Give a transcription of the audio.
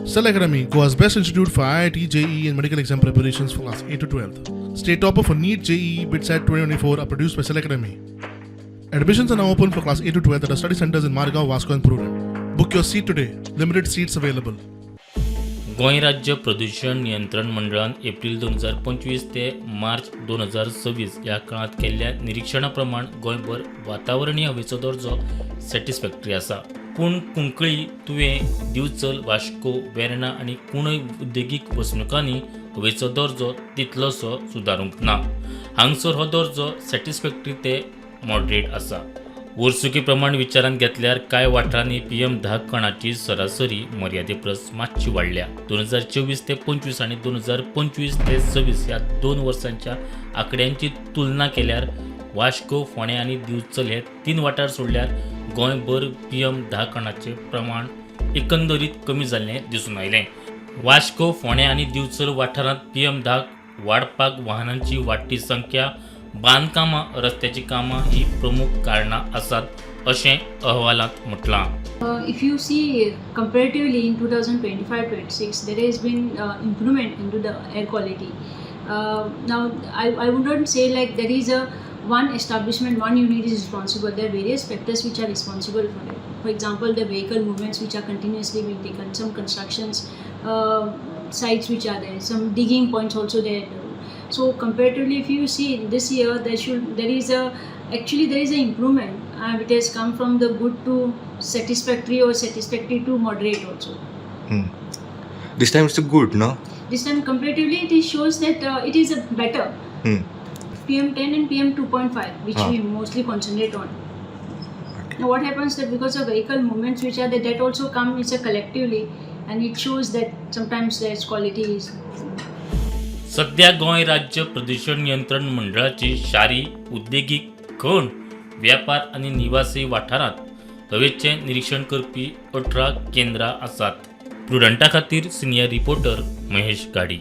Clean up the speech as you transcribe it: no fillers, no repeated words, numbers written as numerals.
Cell Academy, Goa's best institute for IIT, JEE, and medical exam preparations for class 8 to 12. State topper for NEET, JEE, BITSAT 2024 are produced by Cell Academy. Admissions are now open for class 8 to 12 at our study centers in Margao, Vasco, and Prudent. Book your seat today. Limited seats available. Goa राज्य प्रदुशण नियंत्रण मंडळान एप्रील 2025 ते मार्च 2026 ह्या काळांत केल्ल्या निरिक्षणा प्रमाण गोंयभर वातावरणीय हवेचो दर्जो सॅटिस्फॅक्टरी आसा. पूण कुंकळी, तुयें, दिवचल, वास्को, वेर्णा आनी कुंडय उद्देगीक वसणुकांनी हवेचो दर्जो तितलोसो सुदारूंक ना. हांगसर हो दर्जो सॅटिस्फॅक्टरी ते मॉडरेट आसा. वर्सुकी प्रमाण विचारांत घेतल्यार कांय वाठारांनी पीएम 10 कणाची सरासरी मर्यादे परस मातशी वाडल्या. 2024 ते 25 आनी 2025 ते 26 ह्या 2 वर्सांच्या आंकड्यांची तुलना केल्यार वास्को, फोंडें आनी दिवचल हे तीन वाठार सोडल्यार गोंयभर पीएम 10 कणाचें प्रमाण एकंदरीत कमी जाल्लें दिसून आयलें. वास्को, फोंडें आनी दिवचल वाठारांत पीएम 10 वाडपाक वाहनांची वाडटी संख्या, बांदकामां, रस्त्याचीं कामां ही प्रमुख कारणां आसात अशें अहवालांत म्हटलां. If you see comparatively in 2025-26, there has been improvement into the air quality. Now, I wouldn't say like there is a one establishment, one unit is responsible. There are various factors which are responsible for it. For example, the vehicle movements which are continuously being taken, some constructions sites which are there, some digging points also there. So comparatively, if you see this year, there is a actually there is an improvement. It has come from the good to satisfactory or satisfactory to moderate also. This time it's good, no? This time comparatively, it is shows that it is a better. PM10 and PM 2.5, which we mostly concentrate on. Now, what happens that because of vehicle movements which are there, that also come it's a collectively, and it shows that sometimes there's quality is सध्या गोंय राज्य प्रदुशण नियंत्रण मंडळाची शारी, उद्देगीक, खण, व्यापार आनी निवासी वाठारांत हवेचें निरिक्षण करपी 18 केंद्रां आसात. प्रुडंटा खातीर सिनियर रिपोर्टर महेश गाडी.